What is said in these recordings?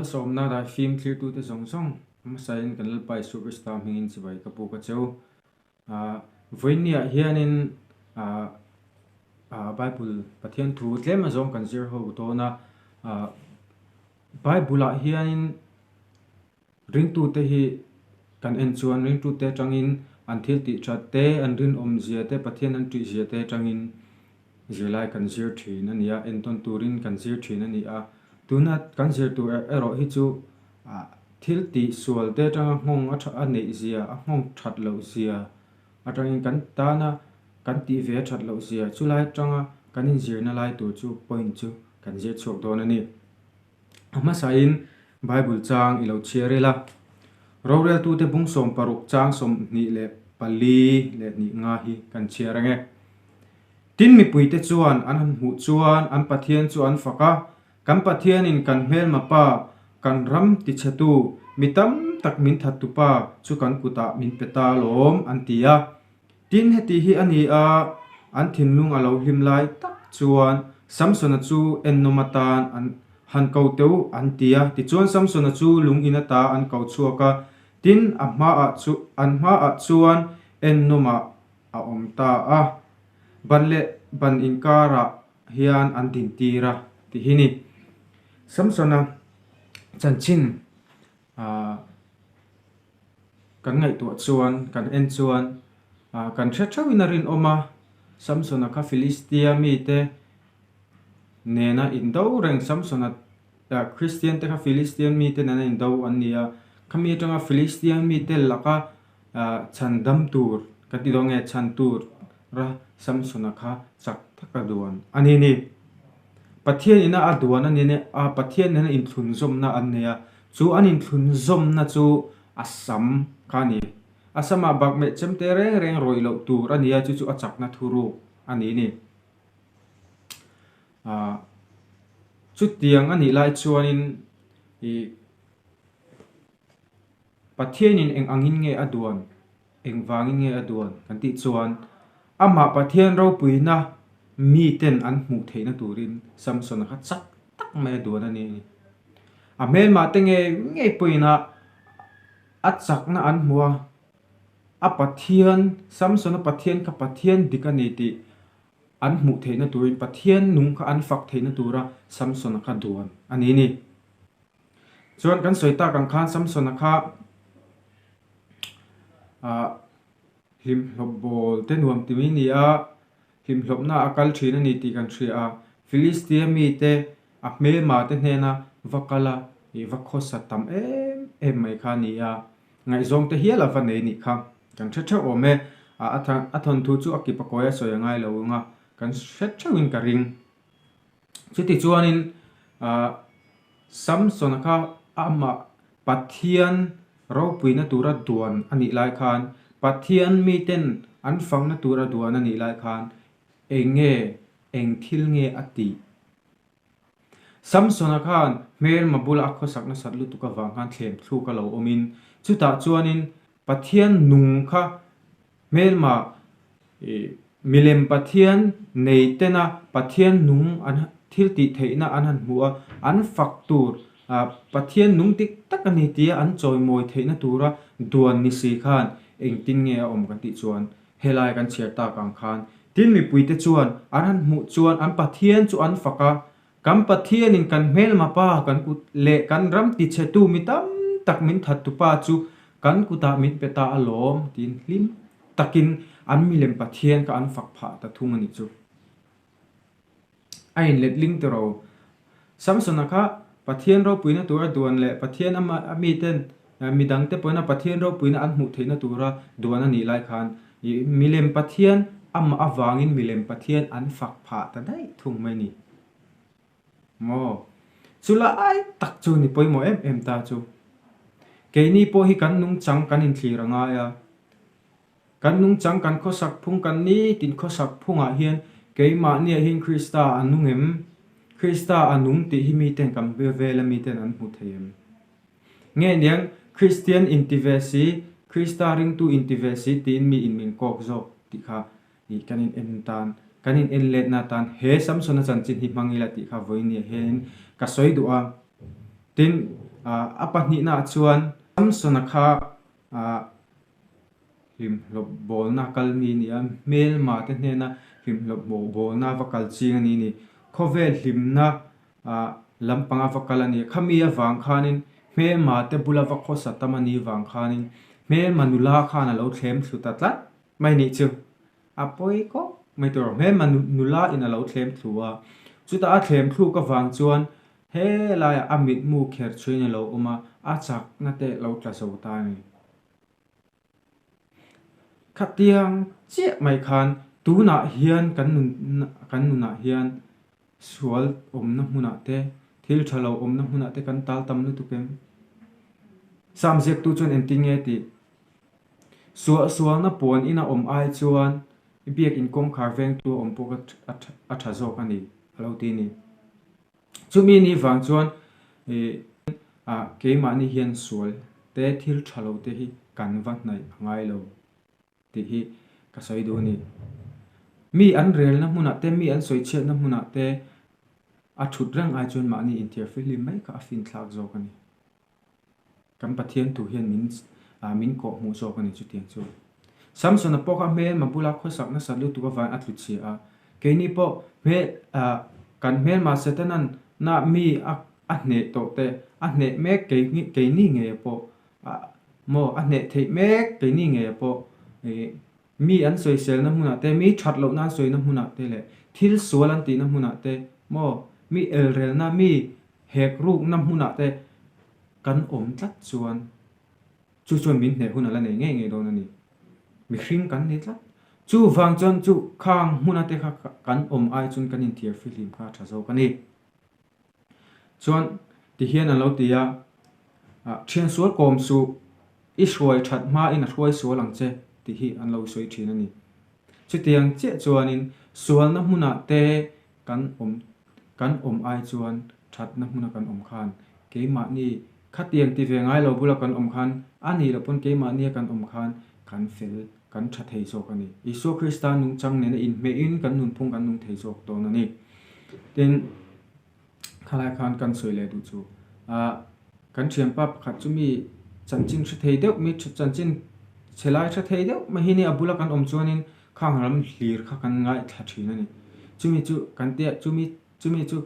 Malsawmna daifim thlirtute zawng zawng hmasain kan Lalpa Isua Krista hmingin chibai ka puk a cheu. Vawiinniah hianin Bible Pathian thu tlem azawng kan zir ho dawn a, Bible-ah hianin Ringtute hi kan en chuan ringtute atangin an thil tih that te, an rinawmzia te, Pathian an tihzia te atangin zirlai kan zir thin a ni a, entawn turin kan zir thin a ni a. Tuna kan zir tur erawh hi chu thil tih sual te atanga nghawng a tha a neih zia, a nghawng that loh zia atangin kan tana kan tih ve a that loh zia chulai atanga kan inzirna lai tur chu point chu kan zir chhuak dawn a ni. A hmasain Bible chang i lo chhiar ila. Roreltute bung 60 chang 24 leh hnih nga hi kan chhiar ang e. Tin mipuite chuan an han hmuh chuan an Pathian chu an fak a, Kan Pathianin kan hmelma pa, kan ram tichhetu, mi tam tak min thattu pa chu kan kutah min pe ta alawm, an ti a. Tin, heti hi a ni a, an thinlung a lo hlim lai tak chuan Samsona chu ennawm atan an han ko teu an ti a. Tichuan Samsona chu lung in ata an ko chhuak a, tin, a hmaah chu an hmaah chuan ennawmah a awm ta a. Ban leh ban inkarah hian an dintir a ti hi ni. Samsona chanchin ah. Kan ngaihtuah chuan, kan en chuan kan hre theuhin a rinawm a, Samsona kha Philistia mite nena indo reng, Samsona Kristian te kha Philistian mite nena indo an ni a, khami atanga Philistian mite laka chhan dam tur kan ti dawn nge, chhan tur ra Samsona kha chak taka duan a ni ni. Pathian ina a duan a ni a, Pathian nena inthlunzawmna an nei a, Chu an inthlunzawmna chu a sam kha a ni. A samah bakmeh chemte reng reng rawih loh tur a ni a, chu chu a chakna thuruk a ni ni. Ahh chutiang a nih lai chuanin ih Pathianin eng angin nge a duan, engvangin nge a duan kan tih chuan amah Pathian ropuina miten an hmuh theihna turin Samson-a kha chak tak mai a duan a ni. A hmelmah te ngei ngei pawhin a a chakna an hmu a, a Pathian, Samson-a Pathian kha Pathian dik a ni tih an hmuh theihna turin Pathian nung kha an fak theihna tura Samson-a kha duan a ni ni. Chuan kan sawi tak ang khan Samson-a kha ah hlimhlawp bawl te nuam ti mai a ni a, Hlimhlawpna a kal thin a ni tih kan hria a, Filistia mite a hmelma te hnena va kal a, ih va khawsa tam em em mai kha a ni a, ngaihzawng te hial a va nei nih kha kan hre theuh awm e, a a thawnthu chu a kip a kawi a sawi a ngai lo ang a, kan hre theuhin ka ring. Chuti chuanin ah Samson-a kha amah Pathian ropuina tura duan a nih lai khan, Pathian miten an fakna tura duan a nih lai khan eng nge, eng thil nge a tih? Samson-a khan hmelma bula a khawsak nasat lutuk avang khan thlem thluk a lo awmin, chutah chuanin Pathian nung kha Hmelma milem Pathian nei tena Pathian nung an thil tih theihna an han hmu a, an fak tur Pathian nung dik tak a ni tia an chawimawi theihna tura duan ni si khan engtin nge a awm kan tih chuan helai kan chhiar tak ang khan tin mipuite chuan an han hmuh chuan an Pathian chu an fak a, Kan Pathianin kan hmelma pa kan kut leh kan ram tichhetu mi tam tak min thattu pa chu kan kutah min pe ta alawm tiin hlim takin an milem Pathian kha an fak phah ta thung a nih chu. A inletling tiraw. Samsona kha Pathian ropuina tura duan leh Pathian a miten midangte pawhin a Pathian ropuina an hmuh theihna tura duan a nih lai khan milem Pathian amah avangin milem Pathian an fak phah ta daih thung mai ni. Maw? Chu lai tak chu ni pawimawh em em ta chu. Keini pawh hi kan nungchang kan inthlir a ngai a. Kan nungchang kan khawsak phung kan nitin khawsak phungah hian keimahniah hian Krista a nung em? Krista a nung tih hi miten kan vel a miten an hmu thei em? Nge niang Kristian inti ve si, Krista ringtu inti ve si tiin mi in min kawk zawk tih kha ih kan in en tan, kan in en letna tan he Samsona chanchin hi hmang ila tih kha vawiin nia hianin ka sawi duh a. Tin, A pahnihnaah chuan Samsona kha hlimhlawp bawlna kal mi a ni a, hmelma te hnena hlimhlawp bawlna va kal ching a ni ni. Khawvel hlimna lampanga va kal a ni. Khami avang khanin hmelma te bula va khawsa tam a nih vang khanin hmelma nula khan a lo thlem thlu ta tlat mai nih chu. A pawi khawp mai tur. Hmelma nula in a lo thlem thlu a, chutah a thlem thluk avang chuan he laiah a mitmu kher chhuin a lo awm a, a chakna te lo tla zo ta a ni. Khatiang chiah mai khan tunah hian kan nun kan nunah hian sual awmna hmunah te, thil tha lo awmna hmunah te kan tal tam lutuk em? Sam ziaktu chuan engtin nge tih? Suahsualna puan ina awm ai chuan i biakin kawngkhar vengtu a awm pawh a tha zawk a ni, a lo ti a ni. Chumi ni vang chuan keimahni hian sual te thil tha lo te hi kan va hnaih a ngai lo tih hi ka sawi duh a ni. Mi an relna hmunah te, mi an sawichhiatna hmunah te a thut reng ai chuan mahni inthiarfihlim mai kha a finthlak zawk a ni. Kan Pathian thu hian min min kawh hmuh zawk a ni chutiang chu. Samsona pawh kha hmelma bula khawsak nasat lutuk avangin a tlu chhia a. Keini pawh hmel kan hmelma Setanan na mi a a hneh tawh te, a hneh mek keini ngeia pawh maw a hneh theih mek keini ngeia pawh mi an sawiselna hmunah te, mi that lohna an sawina hmunah te leh thil sual an tihna hmunah te maw mi elrelna mi Hek rukna hmunah te kan awm tlat chuan chu chuan min hneh hun a la nei ngei ngei dawn a ni. Mihring kan ni tlat. Chuvang chuan chu khang hmuna te kha kan awm ai chuan kan inthiar fihlim kha a tha zawk a ni. Chuan tihian an lo ti a, Thian sual kawm suh, i hruai that hmain a hruai sual ang che tih hi an lo sawi thin a ni. Chutiang chiah chuanin sualna hmunah te Kan awm kan awm ai chuan thatna hmuna kan awm khan keimahni khatiang ti ve ngai lo bula kan awm khan a nih loh pawn keimahnia kan awm khan kan fel kan tha thei zawk a ni. Isua Krista nungchang nena inhmehin kan nunphung kan nung thei zawk dawn a ni. Tin, khalai khan kan sawi leh duh chu ah kan thianpa pakhat chu mi chanchin hre thei deuh mi chanchin chhe lai hre thei deuh mai hi ni a bula kan awm chuanin Khang ram hlir kha kan ngaithla thin a ni. Chumi chu kan tia chumi chumi chu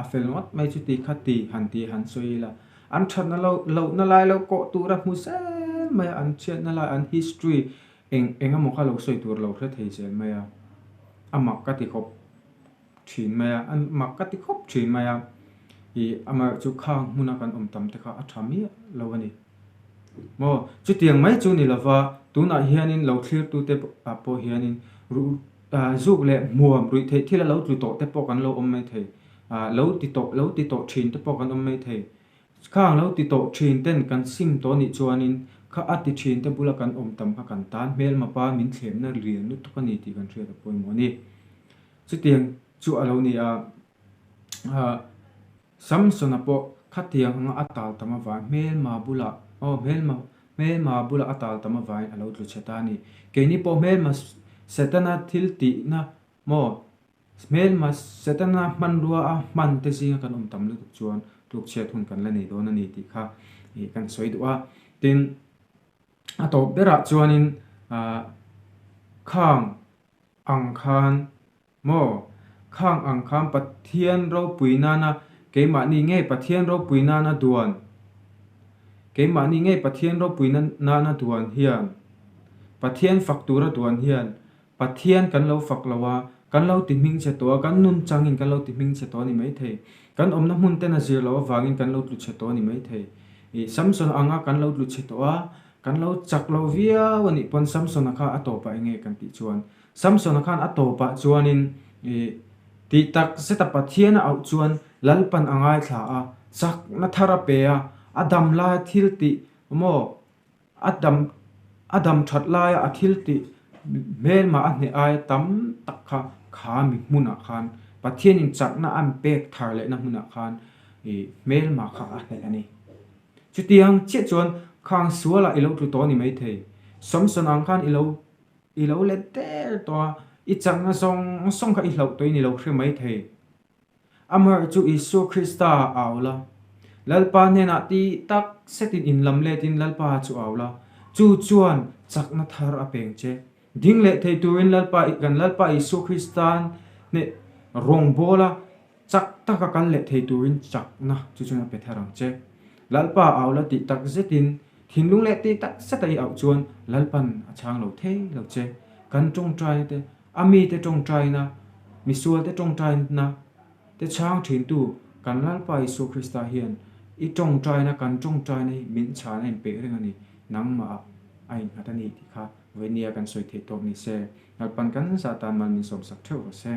a fel ngawt mai chu ti kha ti han ti han sawi ila. An thatna lo lohna lai lo kawh tur a hmu zel mai a, an chhiatna lai an history eng eng emaw kha lo sawi tur lo hre thei zel mai a. A mak ka ti khawp thin mai a, a mak ka ti khawp thin mai a. Ih amaherawhchu khang hmuna kan awm tam te kha a tha miah lo a ni. Maw? Chutiang mai chu ni lova, tunah hianin lo thlirtute ah pawh hianin zuk leh hmuam ruih theih thil a lo tlu tawh te pawh kan lo awm mai thei, lo ti tawh lo ti tawh thin te pawh kan awm mai thei. Khang lo ti tawh thin ten kan sim tawh nih chuanin kha a ti thin te bula kan awm tam kha kan tan hmelmapa min thlemna lian lutuk a ni tih kan hriat a pawimawh a ni. Chutiang chu a lo ni a. Samsona pawh khatiang anga a tal tam avang hmelma bulah aw hmelma hmelma bulah a tal tam avangin a lo tlu chhe ta a ni. Keini pawh hmelma Setana thil tihna maw hmelma Setana hmanrua a hman te zinga kan awm tam lutuk chuan tlukchhiat hun kan la nei dawn a ni tih kha ih kan sawi duh a. Tin, a tawp berah chuanin ah khang ang khan Maw? Khang ang khan Pathian ropui nana keimahni ngei Pathian ropui nana duan keimahni ngei Pathian ropui nana duan hian Pathian fak tura duan hian Pathian kan lo fak lo a, kan lo ti hming che tawh a, kan nun changin kan lo ti hming che tawh a ni maithei. Kan awmna hmun ten a zir loh avangin kan lo tlu che tawh a ni maithei. Ih, Samson anga kan lo tlu che tawh a, kan lo chak lo viau a nih pawn Samsona kha a tawpah enge kan tih chuan Samsona khan a tawpah chuanin ih tih tak zeta Pathian a auh chuan Lalpan a ngaithla a, chakna thar a pe a, a dam laia thil tih maw a dam a dam that laia a thil tih hmelmah a hneh aia tam tak kha kha mi hmunah khan Pathianin chakna an pek thar lehna hmunah khan ih hmelmah kha a hneh a ni. Chutiang chiah chuan khang sualah i lo tlu tawh a ni maithei. Samsona ang khan i lo I lo let der tawh a, i chakna zawng zawng kha i hlauh tawhin i lo hre mai thei. Amaherawhchu Isua Krista a au la. Lalpa hnenah ti tak setin inlam letin Lalpa chu au la, chu chuan chakna thar a peng che. Ding leh thei turin Lalpa kan Lalpa Isua Krista'n hneh rawngbawla chak taka kal leh thei turin chakna chu chuan a pe thar ang che. Lalpa au la tih tak zetin thinlung leh tih tak zeta i auh chuan Lalpa'n a chhang lo thei lo che. Kan tawngtaina te, a mite tawngtaina, misualte tawngtaina te chhang thintu kan Lalpa Isua Krista hian i tawngtaina, kan tawngtaina hi min chhan a inpeih reng a ni, nangmah a innghat a ni tih kha Vawinia kan sawi theih tawk ni se, Lalpan kan zah tan mal min sawmsak theuh rawh se.